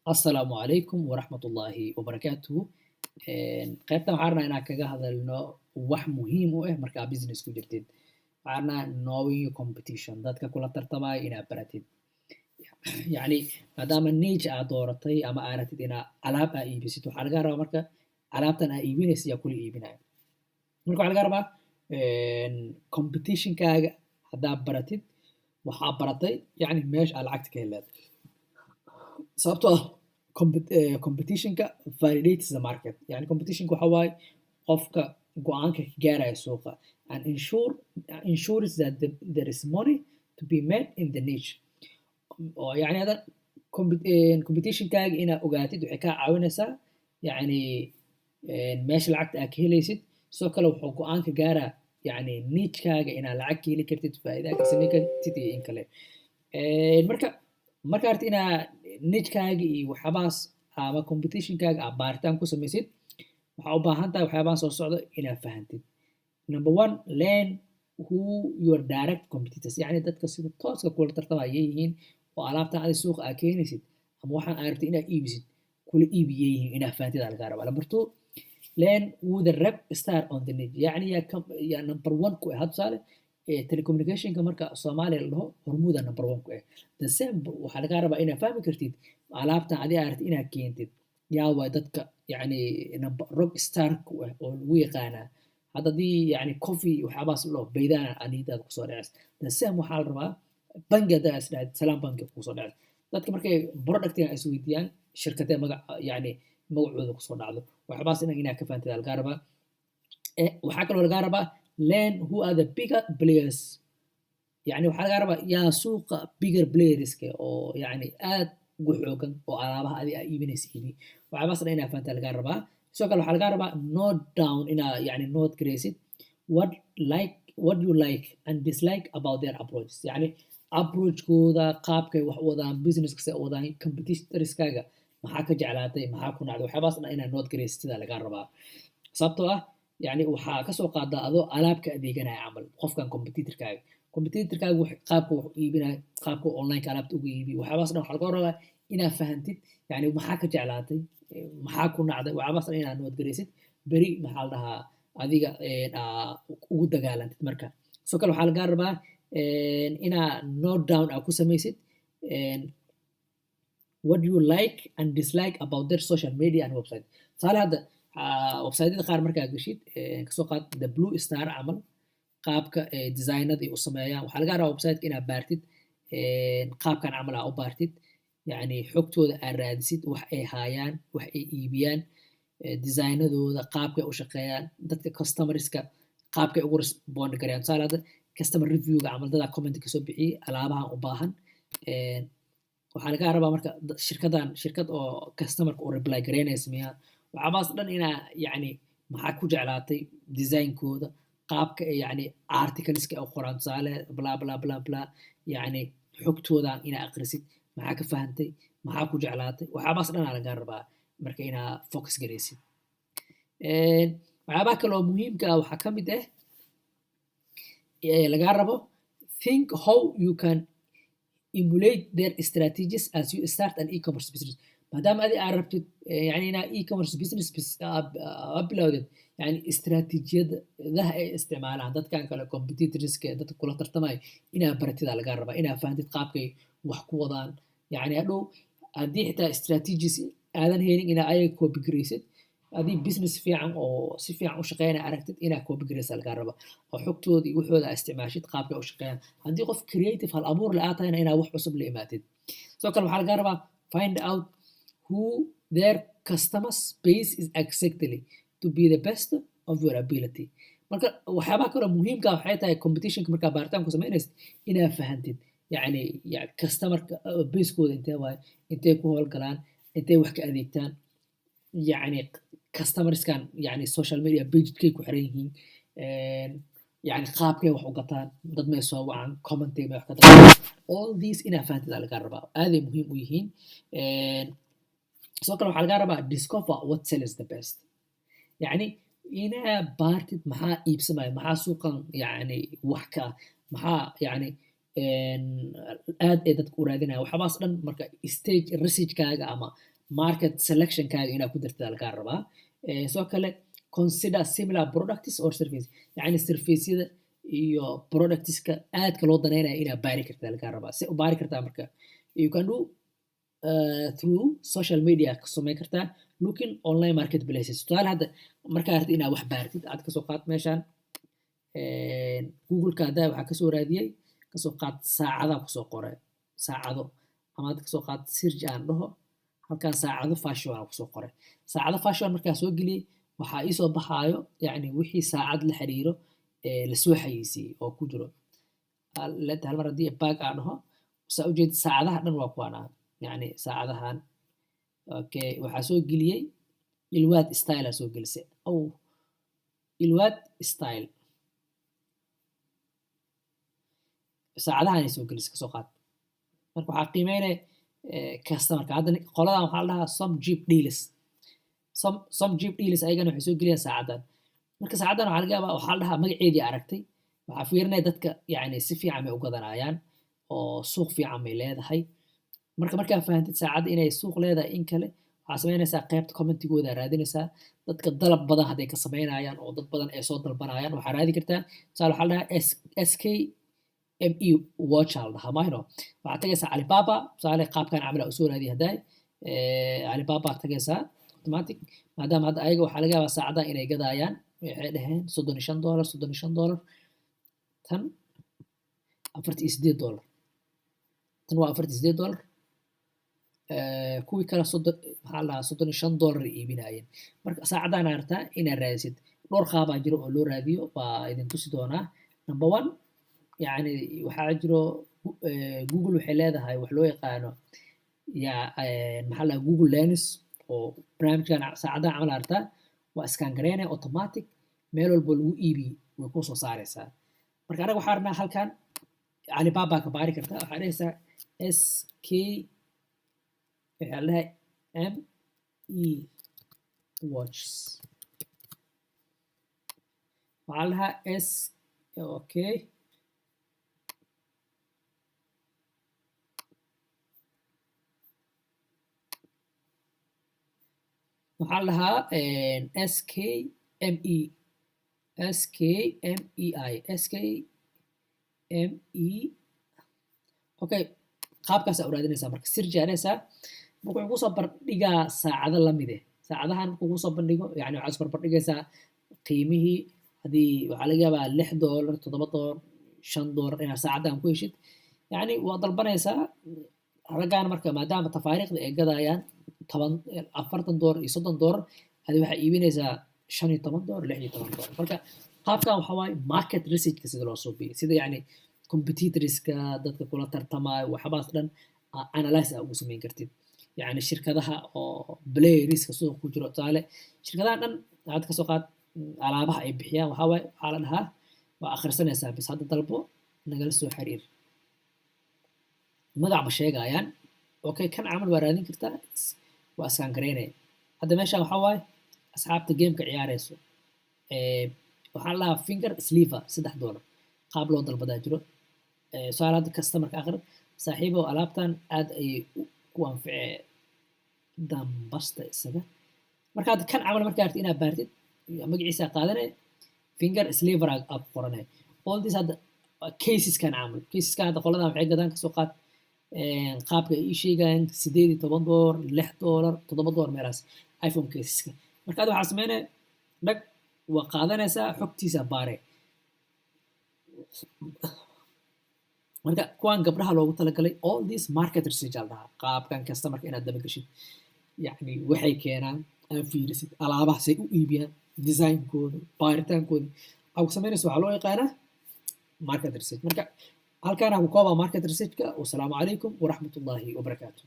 Assalaamu calaykum waraxmatullaahi wabarakaatuhu. Qaybtan waxaan rabnaa inaan kaga hadalno wax muhiim u ah markaa business ku jirtid. Waxaan rabnaa knowing your competition, dadka kula tartamaya inaad baratid. Yacni maadaama niche aad dooratay ama aad rabtid inaad alaab aa iibisid, waxaa laga rabaa marka alaabtan aa iibinaysid yaa kula iibinaya. Marka waxaa laga rabaa competitionkaaga haddaad baratid, waxaa baratay yacni meesha aad lacagta ka heli lahayd. Sababtoo ah competitionka validates the market. Yani competitionka waxa waaye qofka go'aanka ka gaaraya suuqa and ensures that there is money to be made in the niche. Oo yacni hada competitionkaaga inaad ogaatid waxay kaa caawinaysaa yacni meesha lacagta aad ka helaysid. Sidoo kale wuxuu go'aan ka gaaraa yacni niche-kaaga inaad lacag ka heli kartid, faa'iido aad ka samayn kartid iyo in kale. Marka markaa rabtid inaad niche-kaaga iyo waxyaabahaas ama competitionkaaga aad baaritaan ku samaysid, waxaa u baahan tahay waxyaabahan soo socda inaad fahantid. Number one, learn who your direct competitors, yacni dadka sida tooska kula tartamaya yihiin oo alaabtan adi suuqa aad keenaysid ama waxaan aad rabtid inaad iibisid kula iibiyay yihiin inaad fahantid aa lagaa rabaa. Number two, learn who the rock star on the niche, yacni yaa number one ku ah. Hadda tusaale telecommunicationka marka Soomaaliya la dhaho, Hormuud number one ku ah. The same waxaa lagaa rabaa inaad fahmi kartid alaabtan adi aad rabtid inaad keentid yaa waay dadka yacni number rock star ku ah oo lagu yaqaanaa. Hadda haddii yacni coffee waxyaabahaas la dhaho, Beydaan aa niyadaada kusoo dhacaysa. The same waxaa la rabaa bangi haddaa is dhahdid, Salaam Banki kusoo dhacaysa. Dadka markay productiga is weydiiyaan, shirkadee magac yacni magacooda kusoo dhacdo, waxyaabahaas inaad ka fahantid aa lagaa rabaa. Waxaa kaloo lagaa rabaa learn who are the bigger players, yacni waxaa lagaa rabaa yaa suuqa bigger playerska oo yacni aad ugu xoogan oo alaabaha adi aa iibinaysa iibi. Waxyaabahaas dhan inaa fahantaa lagaa rabaa. Sidoo kale waxaa lagaa rabaa note down, inaa yani note garaysid what you like and dislike about their approaches, yani approachkooda, qaabkay wax u wadaan, businesska say u wadaan, competitorskaaga maxaa ka jeclaatay, maxaa ku nacday. Waxyaabahaas dhan inaa note garaysid sidaa lagaa rabaa, sababtoo ah yani waxaa kasoo qaadaa adoo alaabka adeeganaya camal qofkan competitorkaaga qaabka wax u iibinaya, qaabka onlineka alaabta uga iibiyo. Waxyaabahaas dhan waxaa laga rabaa inaad fahantid, yani maxaa ka jeclaatay, maxaa ku nacday. Waxyaabahaas dhan inaad note garaysid beri maxaa la dhahaa adiga ugu dagaalantid. Marka sidoo kale waxaa lagaa rabaa inaa note down aa ku samaysid what you like and dislike about their social media and website. Tusaale hadda websiteyada qaar markaa geshid, kasoo qaad The Blue Star camal, qaabka designada ay u sameeyaan, waxaa laga rabaa websiteka inaad baartid, qaabkan camal aa u baartid, yani xogtooda aad raadisid, wax ay haayaan, wax ay iibiyaan, designadooda, qaabkay u shaqeeyaan, dadka customerska qaabkay ugu respond garayaan. Tusaale hadda customer reviewga camal, dadaa comment kasoo bixiyey alaabahan u baahan. Waxaa laga rabaa marka shirkadan shirkad oo customerka u reply garaynaysa miyaa? Waxyaabahaas dhan inaa yacni maxaa ku jeclaatay designkooda, qaabka ay yacni articleska ay u qoraan, tusaale bla bla bla bla, yacni xogtoodan inaa aqrisid, maxaa ka fahantay, maxaa ku jeclaatay. Waxyaabahaas dhan aa lagaa rabaa marka inaa focus garaysid. Waxyaabaha kale oo muhiimka ah waxaa ka mid ah lagaa rabo think how you can emulate their strategies as you start an e-commerce business. Maadaama adi aad rabtid yani inaa e-commerce business aa bilowdid, yani istaraatiijiyadaha ay isticmaalaan dadkan kale, competitorska, dadka kula tartamaya, inaa baratid aa lagaa rabaa, inaa fahantid qaabkay wax ku wadaan. Yani hadhow haddii xitaa strategies aadan helin, inaa ayaga copy garaysid. Haddii business fiican oo si fiican u shaqeynaya aragtid, inaa copy garaysa lagaa raba oo xogtooda iyo waxooda aa isticmaashid, qaabkay u shaqeeyaan. Haddii qof creative, hal abuur le aad tahayna, inaa wax cusub la imaatid. Sidoo kale waxaa lagaa rabaa find out who their customers base is exactly to be the best of your ability. Marka waxyaabaha kaloo muhiimka waxay tahay competitionka markaa baaritaan ku samaynaysid inaa fahantid yacni customerka basekooda intee waaye, intee ku howlgalaan, intee wax ka adeegtaan, yacni customerskan yacni social media pagekay ku xiran yihiin, yacni qaabkay wax u gataan, dad may soo wacan, commentay may wax ka gataan. All these inaa fahantid aa lagaa rabaa, aaday muhiim u yihiin. Sidoo kale waxaa lagaa rabaa discover what sells the best, yacni inaa baartid maxaa iibsamaya, maxaa suuqan yacni wax ka ah, maxaa yacni Aad ay dadka u raadinayaan waxyaabahaas dhan. Marka stage researchkaaga ama market selectionkaaga inaad ku dartid lagaa rabaa. Sidoo kale, consider similar products or service, yacni serviceyada iyo productska aadka loo daneynaya inaad baari kartaa lagaa rabaa. Si u baari kartaa marka, you can do through social media ka samayn kartaa, looking online marketplaces. Tusaale, hadda markaa rabtid inaad wax baartid, aad kasoo qaad meeshaan Google-ka haddaa waxaa kasoo raadiyey, kasoo qaad saacadaa kusoo qoray saacado, ama hadda kasoo qaad search aan dhaho halkan saacado fashion aan kusoo qoray. Saacado fashion markaa soo geliyey, waxaa iisoo baxaayo yacni wixii saacad la xiriiro ee lasoo xayeysiiyey oo ku jiro. Hal mar haddii back aan dhaho, saa ujeed saacadaha dhan waa kuwaan ah, yacni saacadahan. Okay, waxaa soo geliyey Ilwaad Style aa soo gelisay. Oh, Ilwaad Style saacadahan ay soo gelisay kasoo qaad. Marka waxaa qiimeynaya customerka. Hadda qoladan waxaa la dhahaa Some Cheap Deals. Some Cheap Deals ayagana waxay soo geliyaan saacadan. Marka saacadan waxaa laga yaabaa, waxaa la dhahaa magaceedii aragtay, waxaa fiirinaya dadka, yacni si fiican bay u gadanayaan oo suuq fiican bay leedahay. Marka markaa fahantid saacadda inay suuq leedahay in kale, waxaa samaynaysaa qaybta commentigooda raadinaysaa. Dadka dalab badan hadday ka samaynayaan oo dad badan ay soo dalbanayaan, waxaa raadi kartaa. Tusaale, waxaa la dhahaa SKME watch aa la dhahaa mahino. Waxaad tagaysaa Alibaba. Tusaale, qaabkan camal aa usoo raadiya haddaay Alibaba tagaysaa automatic, maadaama hadda ayaga waxaa laga yaabaa saacadaha inay gadaayaan. Waxay dhaheen $35, $35 tan, $48 tan, waa $48. Kuwii kale 30, maxaa la dhahaa, $35 ay iibinayeen. Marka saacadaan rabtaa inaad raadisid, dhowr qaabaa jiro oo loo raadiyo, waa idin tusi doonaa. Number one, yacni waxaa jiro Google waxay leedahay wax loo yaqaano ya maxaa la dhahaa, Google Lens, oo barnaamijkan saacadaha camal aragtaa waa scan gareynaya automatic, meel walbo lagu iibiyo way kuu soo saaraysaa. Marka anaga waxaa rabnaa halkan Alibaba ka baari kartaa. Waxaa dhehaysaa SK, waxaa la dhahay ME watches, waxaa la dhahaa S, okay, waxaa la dhahaa SKME, SKMEI, SKME. Okay, qaabkaasaa u raadinaysaa. Marka search aa dhehaysaa. Marka wuxuu kusoo bandhigaa saacado lamid eh. Saacadahan markuu kusoo bandhigo, yani waxaad isbarbardhigaysaa qiimihii. Haddii waxaa laga yaabaa $6, $7, $5 inaad saacaddan ku heshid, yacni waa dalbanaysaa raggaan. Marka maadaama tafaariikhda ay gadayaan 10, $40 iyo $30, adi waxaa iibinaysaa $15, $16. Marka qaabkan waxaa waaye market researchka sida loo suubiyo, sida yacni competitorska, dadka kula tartamayo, waxyaabahaas dhan analyze aa ugu samayn kartid, yacni shirkadaha oo playerska suuqa ku jiro. Tusaale, shirkadahan dhan waxaad kasoo qaad alaabaha ay bixiyaan waxaa waaye, waxaa la dhahaa waa akhrisanaysaa bis, hadda dalbo, nagala soo xiriir, magac ma sheegayaan. Okay, kan camal waa raadin kartaa, waa scan gareynaya. Hadda meeshan waxaa waaye asxaabta gameka ciyaareyso. Waxaa la dhahaa finger sleever, $3. Qaab loo dalbadaa jiro. Su'aal hadda customerka aqri: "Saaxiibow, alaabtan aad ayay ku anficee dambasta isaga." Marka hadda kan camal markaa rabtid inaad baartid, magaciisa qaadanay, finger sleever aa ku qoranay. All this hadda caseskan camal, caseskan hadda qoladan waxay gadaan, kasoo qaad qaabka ay ii sheegayaan, $18, $6, $7 meelahaas iPhone caseska. Marka hadda waxaa sameynaya dhag, waa qaadanaysaa xogtiisa, baare. Marka kuwan gabdhaha loogu talagalay, all this market research aa la dhahaa. Qaabkan customerka inaad daba geshid, yacni waxay keenaan aad fiirisid, alaabaha say u iibiyaan, designkooda, baaritaankooda aa ku samaynaysa, waxaa loo yaqaanaa market research. Marka halkaan aan ku koobaa market researchka. Wasalaamu calaykum waraxmatullaahi wabarakaatu.